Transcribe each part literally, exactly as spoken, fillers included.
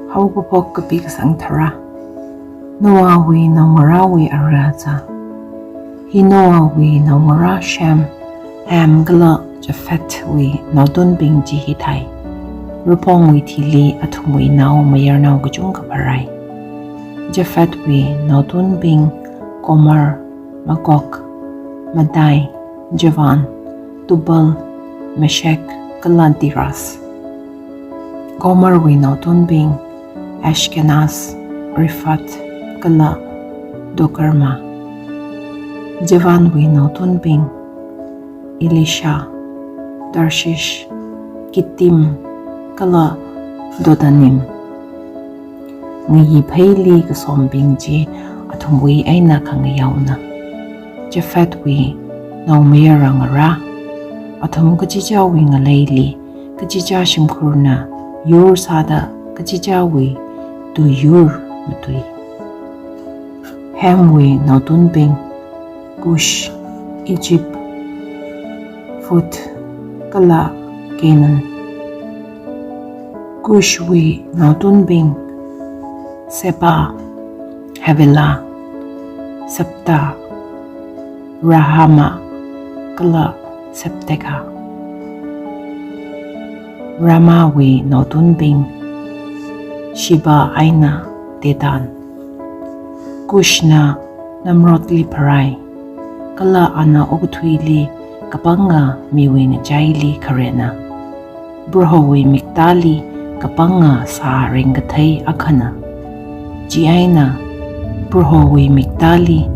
Haokaphok kapi kasang tharā. Noahwui naongarāwui ara zā. Hi Noahwui naongarā Shem, Ham kala Japhethwui naotunbing chi hithai. Raphongwui thili athumwui nao mayarnao kachungkha pharai. Japhethwui naotunbing Gomer, Magog, Madai, Javan, Tubal, Meshech kala Tiras. Gomerwui naotunbing Ashkenaz, Rifath kala Togarmah. Javanwui naotunbing Elisha, Tarshish, Kittim kala Dodanim. Ngayi pheili kasombing chi athumwui eina khangayaona. Japhethwui naomayara ngarā. Athum kachichāwui ngaleili kachichā shimkhurna yur sāda kachichāwui tuiyur matui. Hamwui naotunbing Kush, Egypt, Put kala Canaan. Kushwui naotunbing Seba, Havilah, Sabta, Raama kala Sabteka. Raamawui naotunbing Sheba eina Dedan. Kushna Nimrodli pharai, kala ana okathuili kapanga miwui ngachaili kharena. Prohowui miktāli kapanga sā rengkathei akhana. Chieina Prohowui miktāli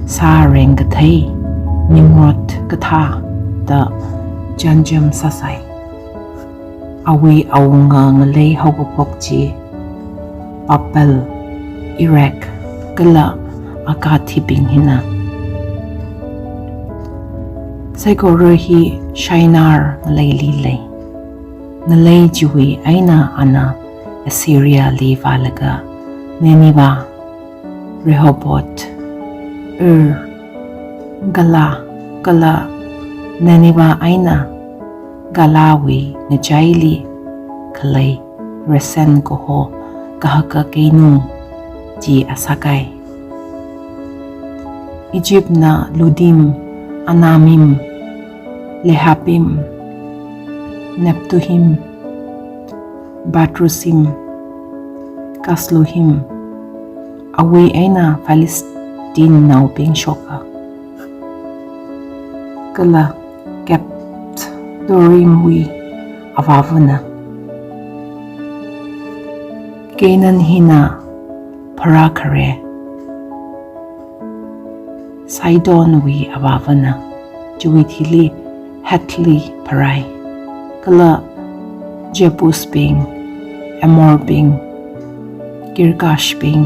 sā rengkathei Nimrod kathā da chānjam sāsai. Awui awunga ngalei haokaphok chi Babel, Erek kala Akkadbing hina. Saikora hi Shinar ngaleili lei. Ngalei chiwui eina ana Assyriali vālaga Nineveh, Rehoboth, Ir, Calah kala Nineveh eina Calahwui ngachaili khalei Resen kaho kahaka keinung chi asākai. Egyptna Ludim, Anamim, Lehabim, Naphtuhim, Pathrusim, Kasluhim, awui eina Philistinenaobing shoka. Kala Caphtorimwui avāvana. Canaan hina pharākhare. Sidonwui avāvana. Chiwui thili Hethli pharai. Kala Jebusbing, Amorbing, Girgashbing,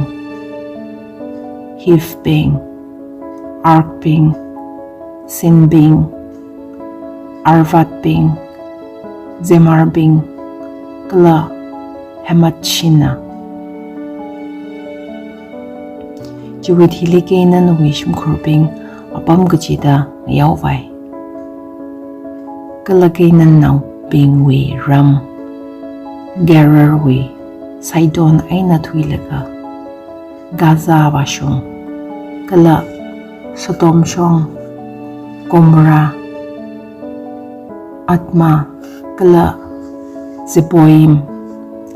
Hivebing, Arkbing, Sinbing, Arvadbing, Zemarbing kala Hamathshina. Chiwui thili Canaanwui shimkhurbing apam kachida ngayaovai. Kala Canaannaobingwui ram Gerarwui Sidon eina thuilaga Gaza vāshung, kala Sodom shong, Gomorrah, Admah kala Zeboim,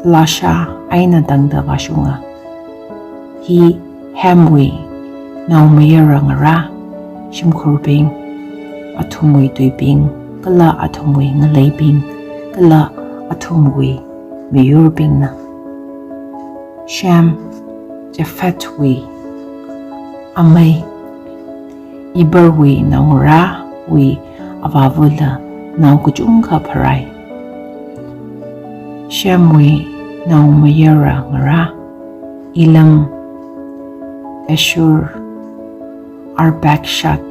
Lasha eina tangda vāshunga. Hi Hamwui naomayara ngarā shimkhurbing, athumwui tuibing kala athumwui ngaleibing kala athumwui miyurbingna. Shem, Japhethwui amei, Eberwui naongarāwui avāvala nao kachungkha pharai. Shemwui naomayara ngarā Elam, Asshur, Arpakshad,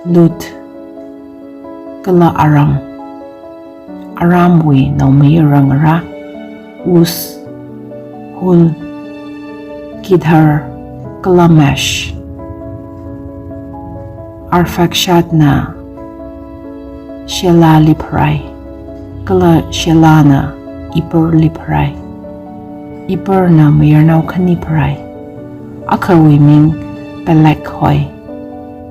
Lud kala Aram. Aramwui naomayara ngarā Uz, Hul, Gether kala Mash. Arpakshadna Shelahli pharai, kala Shelahna Eberli pharai. Eberna mayarnao khani pharai. Akhawui ming Peleg hoi.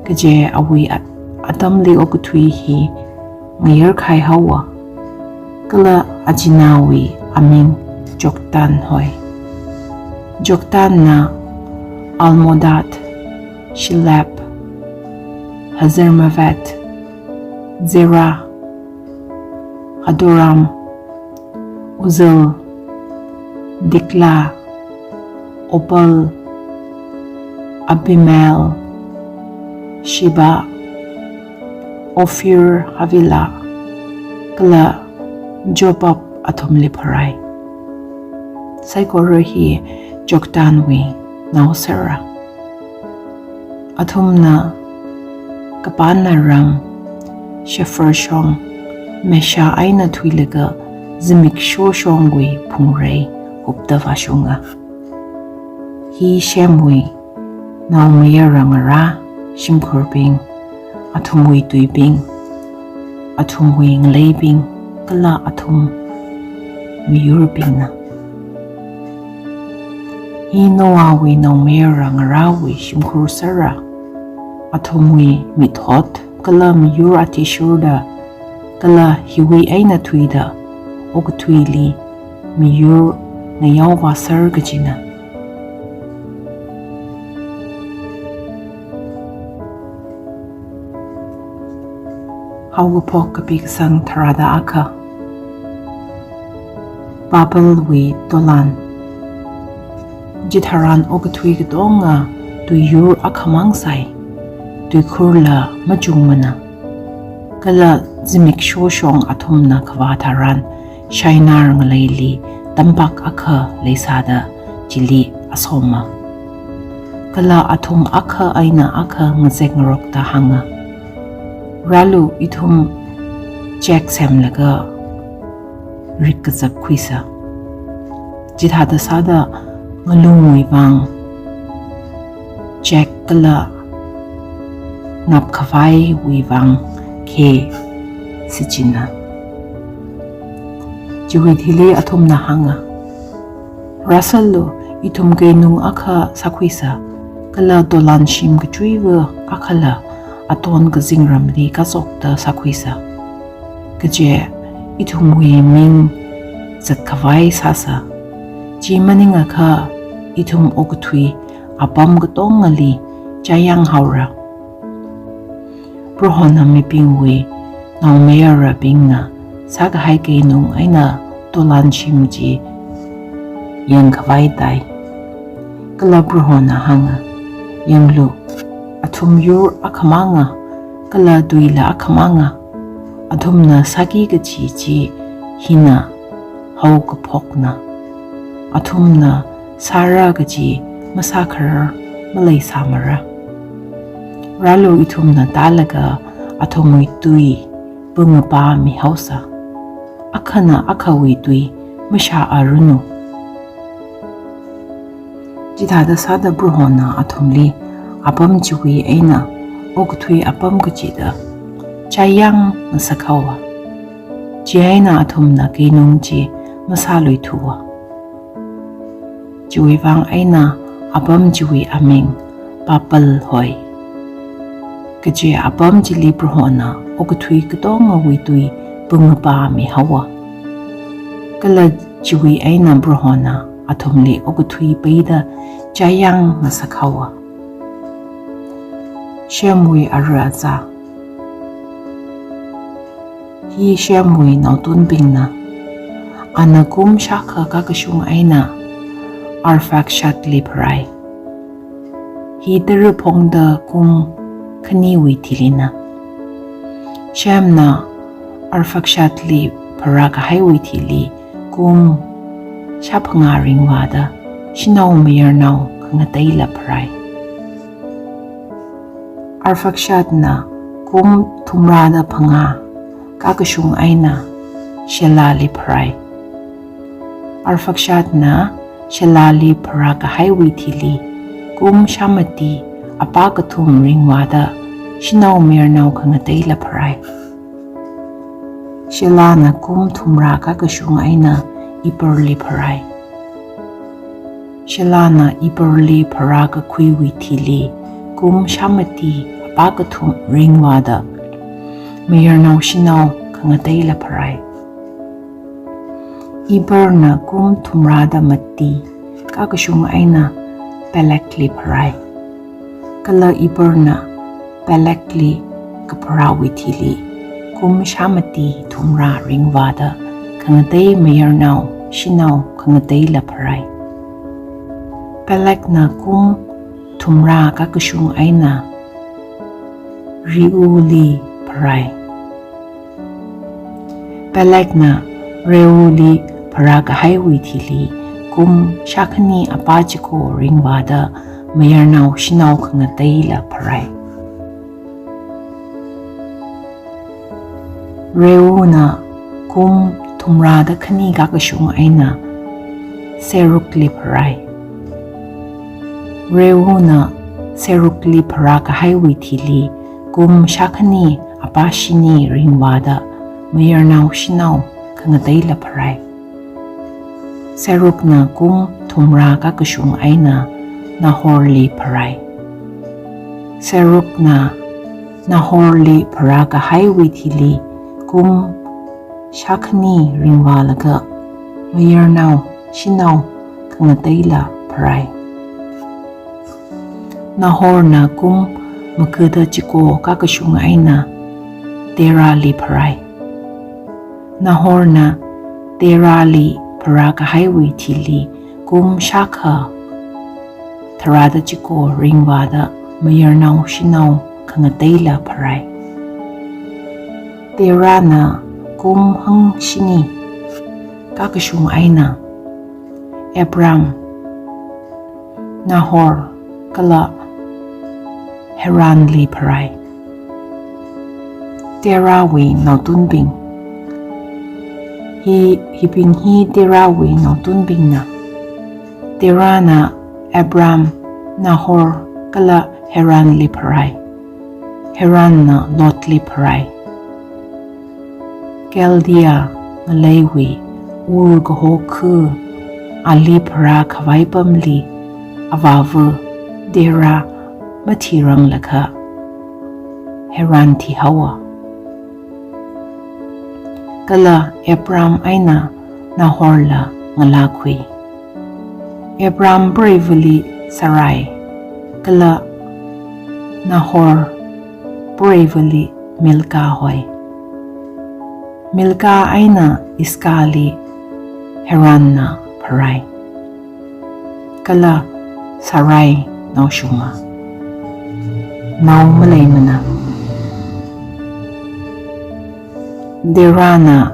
Kaje awui at-, atamli okathui hi ngayar khai haowa. Kala achināwui aming Joktan hoi. Joktanna Almodad, Sheleph, Hazarmaveth, Zerah, Hadoram, Uzal, Diklah, Obal, Abimael, Sheba, Ophir, Havilah, kala Jobab athumli pharai. Saikora hi Joktanwui naosera. Athumna Kapan naram, Shephar shong, Mesha eina thuilaga zimiksho shongwui phungrei hupta vāshunga. Hi Shemwui naomayara ngarā shimkhurbing, athumwui tuibing, athumwui ngaleibing, kala athum miyurbingna. Hi Noahwui naomayara ngarāwui shimkhur sera, athumwui mithot kala miyur athishurda, kala hiwui eina thuida okathuili miyur ngayao vāser kajina. Haokaphok kapi kasang tharāda akha. Babelwui dolan. Chitharan okathui katonga tuiyur akhamang sai, tuikhurla machungmana. Kala zimiksho shong athumna kavā tharan Shinar ngaleili tampak akha leisāda chili asoma. Kala athum akha eina akha ngazek ngarokta hānga, "Rālu, ithum chek semlaga rik kazak khuisa. Chithāda sāda ngalungwui vang chek kala napkhavaiwui vang khe sāchina." Chiwui thili athumna hānga, "Rāsālu, ithum keinung akha sākhuisa, kala dolan shim kachuiva akhala aton kazingramli kazokta sākhuisa. Kaje ithumwui ming zatkhavai sāsa. Chi maningakha ithum okathui apam katongali chayang haora. Prohona mibingwui naomayarabingna sākahai keinung eina dolan shim chi yangkhavai tai." Kala Prohona hānga, "Yanglu, athum yur akhamanga, kala tuila akhamanga. Athumna sāki kaji chi hina haokaphokna. Athumna sāra kaji masākharar maleisāmara. Rālu, ithumna tālaga athumwui tui pangapa mihaosa. Akhana akhawui tui mashā-aranu." Chithāda sāda Prohona athumli apam chiwui eina okathui apam kachida chayang ngasakhaowa. Chieina athumna keinung chi masāluithuwa. Chiwui vang eina apam chiwui aming Babel hoi. Kaje apam chili Prohona okathui katongawui tui pangapa mihaowa. Kala chiwui eina Prohona athumli okathui peida chayang ngasakhaowa. Shemwui ara aza. Hi Shemwui naotunbingna. Ana kum shākha kakashung eina Arphakshatli pharai. Hi tara phongda kum khaniwui thilina. Shemna Arphakshatli pharākahaiwui thili kum shāphangā ringvāda shanao mayarnao khangateila pharai. Arphakshatna kum thumrāda phangā kakashung eina Shelahli pharai. Arphakshatna Shelahli pharākahaiwui thili kum shāmati apā kathum ringvāda shanao mayarnao khangateila pharai. Shelahna kum thumrā kakashung eina Eberli pharai. Shelahna Eberli pharākakhuiwui thili kum shāmati apā kathum ringvāda mayarnao shanao khangateila pharāi. Eberna kum thumrāda mati kakashung eina Pelegli pharāi. Kala Eberna Pelegli kapharāwui thili kum shāmati thumrā ringvāda khangatei mayarnao shanao khangateila pharāi. Pelegna kum thumrā kakashung eina Reuli pharāi. Pelegna Reuli pharākahaiwui thili kum shākhani apā chiko ringvāda mayarnao shanao khangateila pharāi. Reuna kum thumrāda khani kakashung eina Serugli pharāi. Reuna Serugli pharākahaiwui thili kum shākhani apā shini ringvāda mayarnao shanao khangateila pharāi. Serugna kum thumrā kakashung eina Nahorli pharāi. Serugna Nahorli pharākahaiwui thili kum shākhani ringvālaga mayarnao shanao khangateila pharāi. Nahorna kum magada chiko kakashung eina Terahli pharāi. Nahorna Terahli pharākahaiwui thili kum shākha tharāda chiko ringvāda mayarnao shanao khangateila pharāi. Terahna kum hangshini kakashung eina Abram, Nahor kala Haranli pharāi. Terahwui naotunbing. Hi, hibing hi Terahwui naotunbingna. Terahna Abram, Nahor kala Haranli pharāi. Haranna Lotli pharāi. Chaldea ngaleiwui Ur kaho khu ali pharākhavai pamli avāva Terah mathiranglakha Haran thihaowa. Kala Abram eina Nahorla ngalākhui. Abram preivali Sarai, kala Nahor preivali Milcah hoi. Milcah eina Iscahli Haranna pharāi. Kala Sarai naoshunga. Nao maleimana. Terahna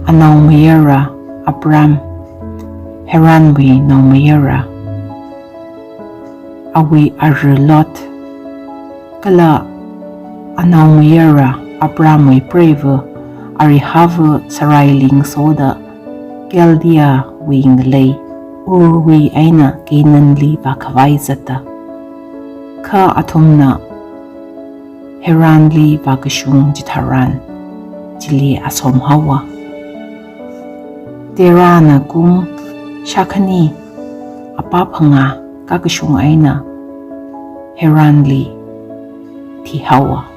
anaomayara Abram, Haranwui naomayara, awui ara Lot, kala anaomayara Abramwui preiva arihava Saraili ngasoda Chaldeawui ngalei Urwui eina Canaanli vākhavai zata. Kha athumna Haranli vākashung chitharan chili asomhaowa. Terahna kum shākhani apā phangā kakashung eina Haranli thihaowa.